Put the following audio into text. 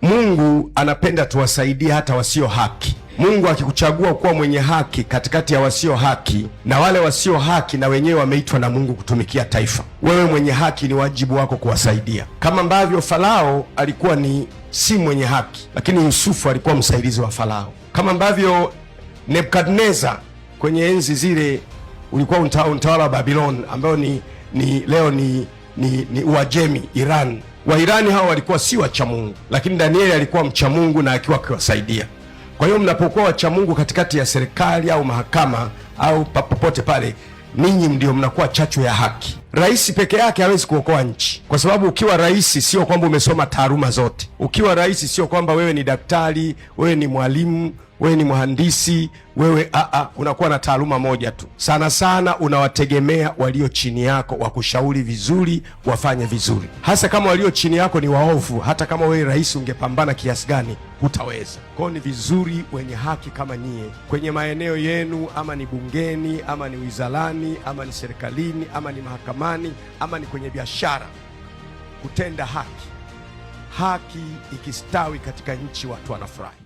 Mungu anapenda tuwasaidie hata wasio haki. Mungu akikuchagua kuwa mwenye haki katikati ya wasio haki, na wale wasio haki na wenyewe wameitwa na Mungu kutumikia taifa, wewe mwenye haki ni wajibu wako kuwasaidia, kama ambavyo Farao alikuwa ni si mwenye haki, lakini Yusufu alikuwa msaidizi wa Farao, kama ambavyo Nebukadneza kwenye enzi zile ulikuwa utawala wa Babylon ambayo ni leo ni Uajemi, Iran. Wairani hao walikuwa si wacha Mungu, lakini Danieli alikuwa mcha Mungu na akiwa akiwasaidia. Kwa hiyo mnapokuwa wacha Mungu katikati ya serikali au mahakama au popote pale, ninyi ndio mnakuwa chachu ya haki. Rais peke yake hawezi kuokoa nchi, kwa sababu ukiwa rais sio kwamba umesoma taaluma zote. Ukiwa rais sio kwamba wewe ni daktari, wewe ni mwalimu, wewe ni mhandisi, wewe unakuwa na taaluma moja tu. Sana sana unawategemea walio chini yako wakushauri vizuri, wafanye vizuri, hasa kama walio chini yako ni waovu. Hata kama wewe rais ungepambana kiasi gani, hutaweza. Kwao ni vizuri wenye haki kama nyie kwenye maeneo yenu, ama ni bungeni, ama ni wizarani, ama ni serikalini, ama ni mahakamani, ama ni kwenye biashara, kutenda haki. Haki ikistawi katika nchi, watu wanafurahi.